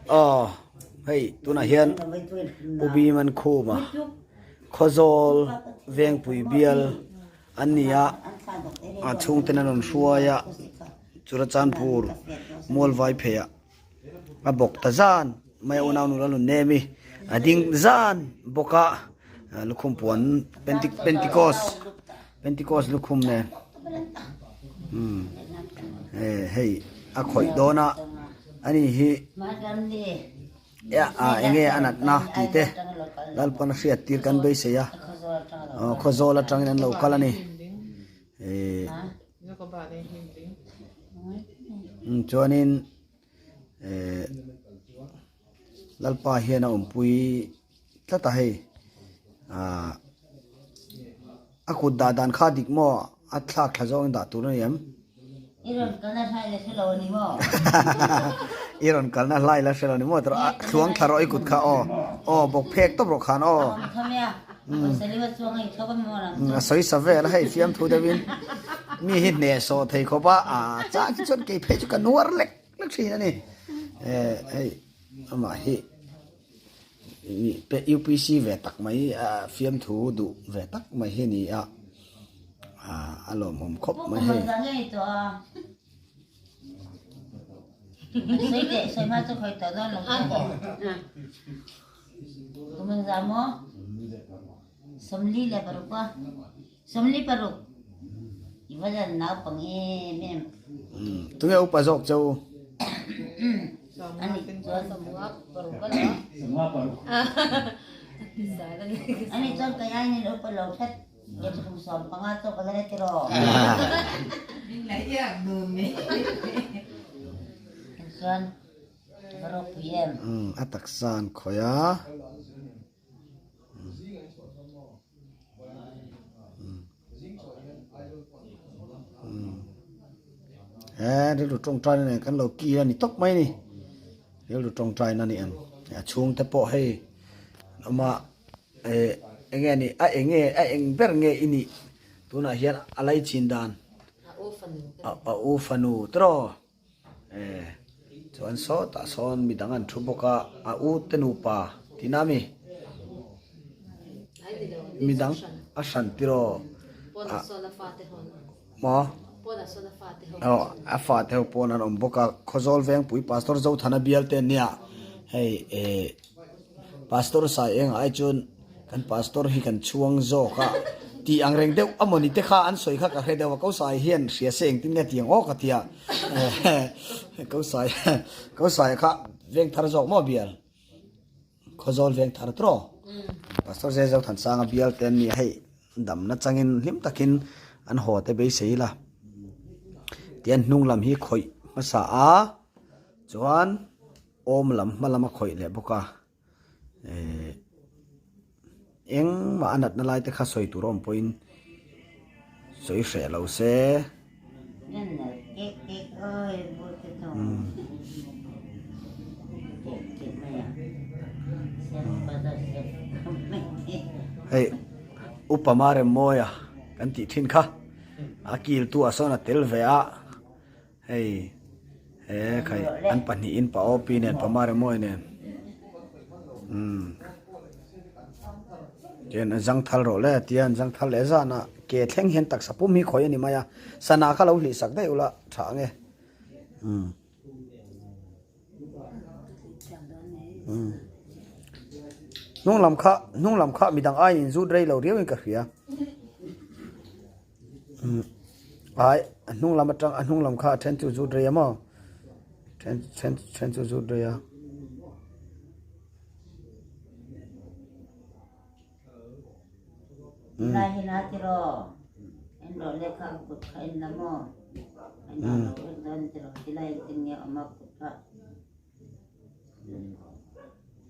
Aw hei tunah hian Pu Biman Khuma Khawzawl Vengpui bial an ni a, a chhungten an rawn hruai a, Churachandpur Mualvai pheiah a bawk ta zan mai a unau nula lun nem i a ding zan bawk a lukhum puan Pentecost Pentecost lukhum nen umm hei a khawih dawn a ani hi eng nge a natna tih te Lalpan a hriat tir kan beisei a Khawzawl atangin an lo kal a ni ehh. Chuanin eh Lalpa hian a awmpui tlat a hei ah a kut dah dan kha dik maw a thlak thla zawngin dah tur a ni em? I rawn kalna hlai la hre lo a ni maw? I rawn kalna hlai la hre lo a ni maw? Thluang thla rawh i kut kha aw aw bawk phek tawp rawh khan aw. A sawi sa vel a hei fiamthu deuhin mi hi hnehsawh thei khawp a, aa chang hi chuan kei phei chu ka nuar lek lek thin a ni. Eh hei amah hi UPC ve tak mai fiamthu duh ve tak mai hi a ni a, aa a lawmawm khawp mai hei. Tunge upa zawk che u? A taksa an khawih a. He rilru tawngtai na nen kan lo kir a ni tawp mai a ni. Rilru tawngtai na ni ang. A chhungte pawh hei an awm a eh eng nge ni a eng nge a eng ber nge i nih tunah hian a laichin dan a u fanu tiraw. Eh, chuan sawtah sawn midang an thu bawk a, a u te nupa tihna ami? Midang a hran tiraw? Maw? Aw, a fate ho pawn an awm bawk a, Khawzawl Vengpui Pastor Zothana bial te an nia, hei eh Pastor Saienga ai chuan Kan pastor hi kan chhuang zawk a tih ang reng deuh a mawni te kha an sawi kha ka hre deuh a, Kosai hian hria se engtin nge tiang aw ka ti a, Kosai Kosai kha veng thar zawk maw bial Khawzawl veng thar tawh Pastor Zezau Thansanga bial te an ni a hei damna changin hlim takin an haw te beisei ila tian hnung lam hi khawih hmasa a chuan awm lam hma lama khawih leh bawk a. Eh engmah a natna lai te kha sawi tur awm pawhin sawi hreh lo se. Hei upa Maremmawia kan tih thin kha a kiltu ah sawn a tel ve a. Hei he khai an pahnihin pa OP nen pa Maremawi nen umm tian an zang thal rawh le tia an zang thal leh zan a ke thleng hian taksa pum hi khawi a ni mai a sana kha lo hlih sak daih ula tha ang e umm umm hnung lam kha hnung lam kha midang aiin inzut rei lo riau in ka hria. Ai a hnung lam atang a hnung lam kha a then chu zut rei a maw then then then chu zut rei a. Lai hi na tiraw en rawh le kha kut kha en la maw en lo en dawn tiraw tilai engtin nge awm a kut kha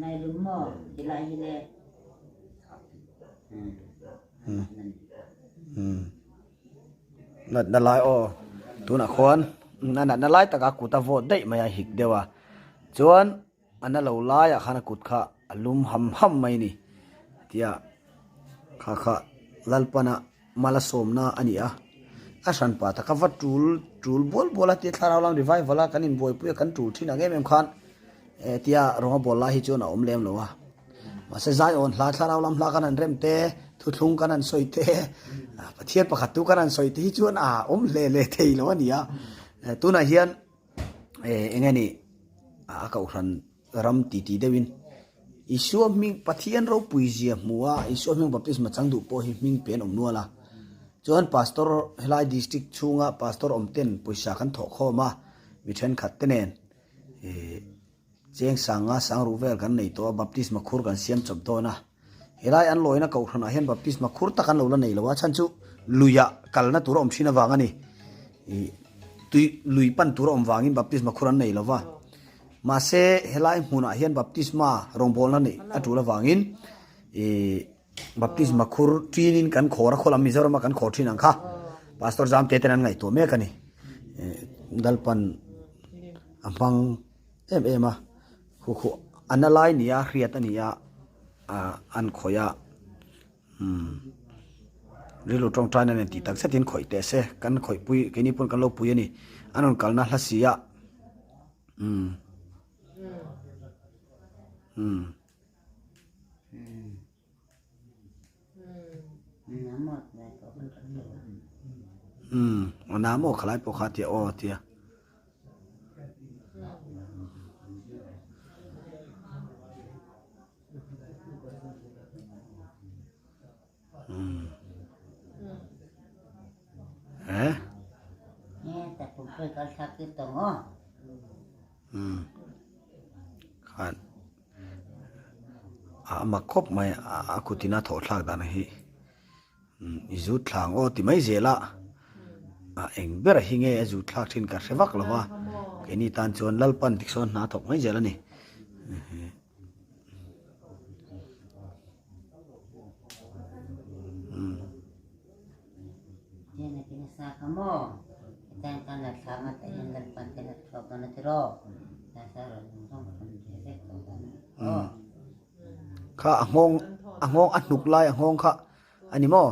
nai lum maw tilai hi le. Natna lai aw tunah khuan a natna lai takah a kut a vawt daih mai a hik deuh a chuan a na lo laiah khan a kut kha a lum ham ham mai a ni tia kha kha Lalpana mal a sawmna a ni a a hran pa taka va tul tul bual bual a tia thlarau lam revival a kan inbuaipui a kan tul thin ang em em khan. Tia rawnga bawl lai hi chuan a awm lem lo a. Mahse Zion hla thlarau lam hla kan han rem te, thuthlung kan han sawi te, Pathian pakhat tu kan han sawi te hi chuan a awm hle hle thei lo a ni a. Tunah hian eng nge ni a kohhran ram titi deuhin Isua hming Pathian ropui zia hmu a, Isua hming baptisma chang duh pawh hi hming pe an awm nual a. Chuan Pastor helai district chhunga Pastor awm ten pawisa kan thawh khawm a, mi thenkhat te nen Cheng sanga sangruh vel kan nei tawh a, baptisma khur kan siam chawp dawn a. Helai an lawina kohhranah hian baptisma khur tak an lo la nei lo a, chhan chu luiah kalna tur a awm thin avang a ni. Ih tui lui pan tur a awm vangin baptisma khur an nei lo va. Mahse helai hmunah hian baptisma rawngbawlna neih a tul avangin ih Baptisma khur ṭinin kan khawr a, khawlam Mizorama kan khawr ṭhin ang kha Pastor Zamte ten an ngaihtuah mek a ni. Lalpan a hmang em em a, khu khu a na lai nia hriat a ni a, an khawih a, umm rilru ṭawngṭaina nen tih tak zetin khawih teh se, kan khawih pui keini pawn kan lo pui a ni, an rawn kalna hla si a, umm umm. Umm a na maw khalai pawh kha tia aw tia. Umm eh. Umm khan. A mak khawp mai a kutin a thawh thlak dan hi i zut thlang aw ti mai zel a a eng ber hi nge a zut thlak thin ka hre vak lo va keini tan chuan Lalpan tik sawn hna thawk mai zel a ni. Kha a nghawng a nghawng a hnuk lai a nghawng kha a ni maw?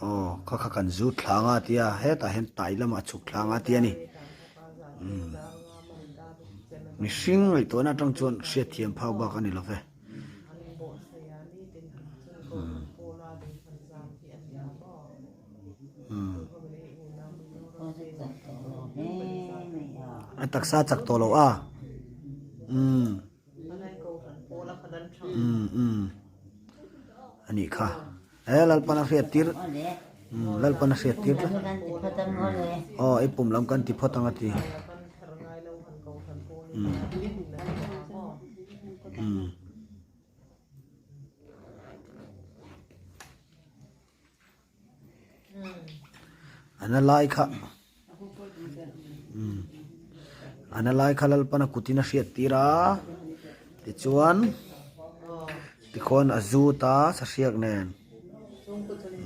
Aw kha kha kan zut thlang a tia hetah hian tai lamah a chhuk thlang a tia ni. Mihring ngaihtuahna atang chuan hriatthiam phak bak a ni lo ve. A taksa chak tawh lo a. Umm. Umm umm. A nih kha. He Lalpan a hriat tir. Umm Lalpan a hriat tir tlat. Aw i pum lam kan ti phawt ang a ti. Umm. Umm. A na lai kha umm a na lai kha Lalpan a kutin a hriat tir a tichuan tikhawn a zut a sahriak nen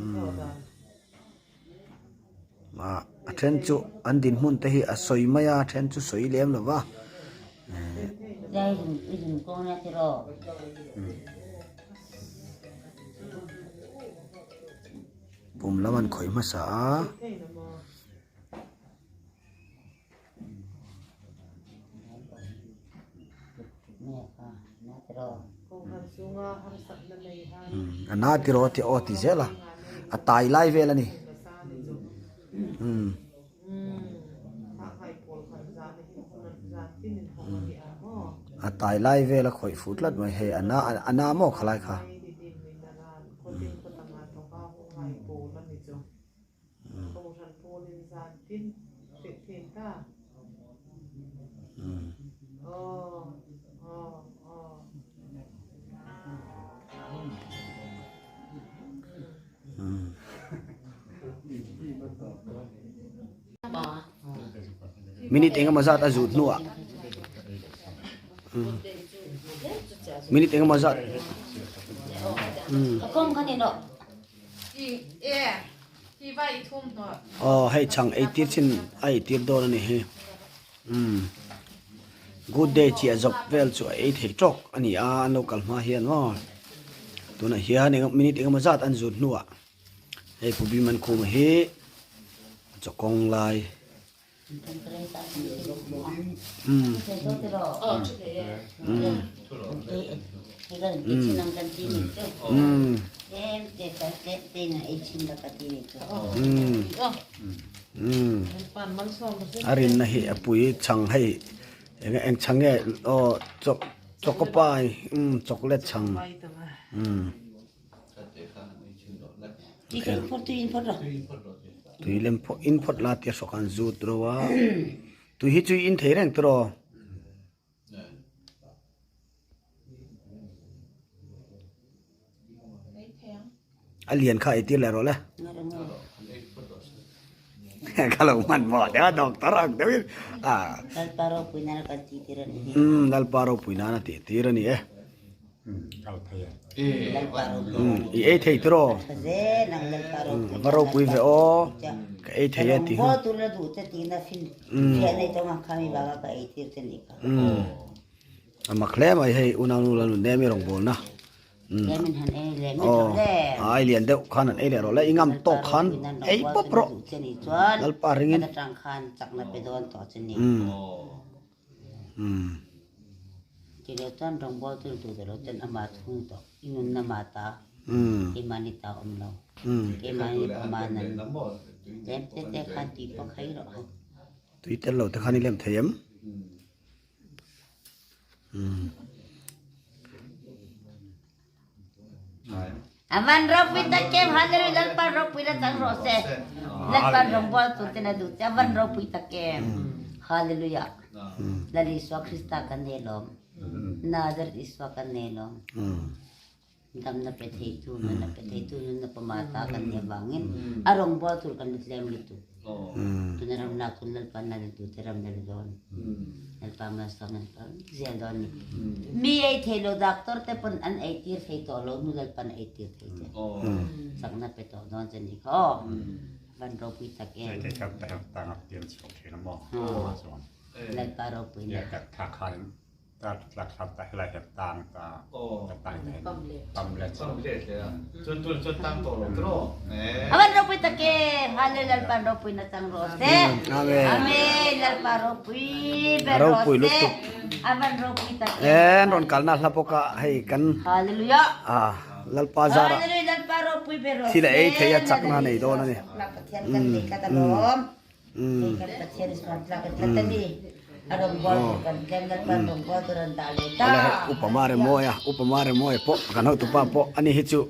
umm ah a then chu an dinhmun te hi a sawi mai a a then chu sawi lem lo va. Pum lam an khawih hmasa a. A na tiraw a ti aw ti zel a, a tai lai vel a ni. A tai lai vel a khawih fuh tlat mai hei a na a na maw khalai kha. Minute engemaw zat a zut hnuah minute engemaw zat aw hei chhang ei tir chin a ei tir dawn a ni hi umm good day chiah zawp vel chu a ei thei tawk a ni a an lo kal hma hian maw tunah hian eng minute engemaw zat an zut hnuah hei pu Bhiman Khuma hi chawkawng lai. A rinna hi a pui chhang hei eng eng chhang nge aw choc choco pie umm chocolate chhang umm. Tui lem pawh in phawt la tia hrawk an zut ro a tui hi chu in thei reng tawh A lian kha ei tir leh rawh le. Ka lo hman maw deuh a doctor ang deuh in a. Lalpa ropui nana kan tih tir a ni hi. Umm Lalpa ropui nana tih tir a ni e. I ei thei tiraw? Va ropui ve aw, ka ei thei a ti hi. A mak hle mai hei unaunu la nun nem i rawngbawlna. Aw ai lian deuh khan an ei leh rawh le i ngam tawk khan ei pawp rawh Lalpa ringin. Umm. Tilo chuan rawngbawl tur duh deuh lo chuan ama chhung tawh i nunna mah ta keimahni ta awm lo keimahni pawma nan tlem te te khan tui pawh khai rawh han. Tui tel lo te khan i lem thei em? Umm. A van ropui tak em Hallelujah Lalpa ropui la chang rawh se Lalpa rawngbawl tur ten a duh che a van ropui tak em Hallelujah Lal Isua Krista kan nei lawm Nazareth Isua kan nei lawm damna pe thei tu nunna pe thei tu nunna pawma ta kan nih avangin a rawngbawl tur kan la tlem lutuk tuna ram lak hun Lalpa na la duh te ram la la dawn Lalpa malsawm Lalpa zel dawn a ni. Mi ei thei lo doctor te pawn an ei tir thei tawh lo hnu Lalpan a ei tir thei che. Chakna pe tawh dawn che ni kha aw. Van ropui tak em. Lalpa ropui na. A van ropui tak em! Hallelujah Lalpan ropui na chang rawh se. Amen. Amen Lalpa ropui ber rawh Ropui se. lutuk. A van ropui tak em! En rawn kalna hla bawk a hei kan Hallelujah. ah Lalpa zara Hallelujah Lalpa ropui ber rawh thil a se. ei thei a chakna nei dawn a ni. Pathian kan nei tlat alawm. Upa Mare Mawia, Upa Mare Mawia pawh kan hotupa pawh a ni hi chu.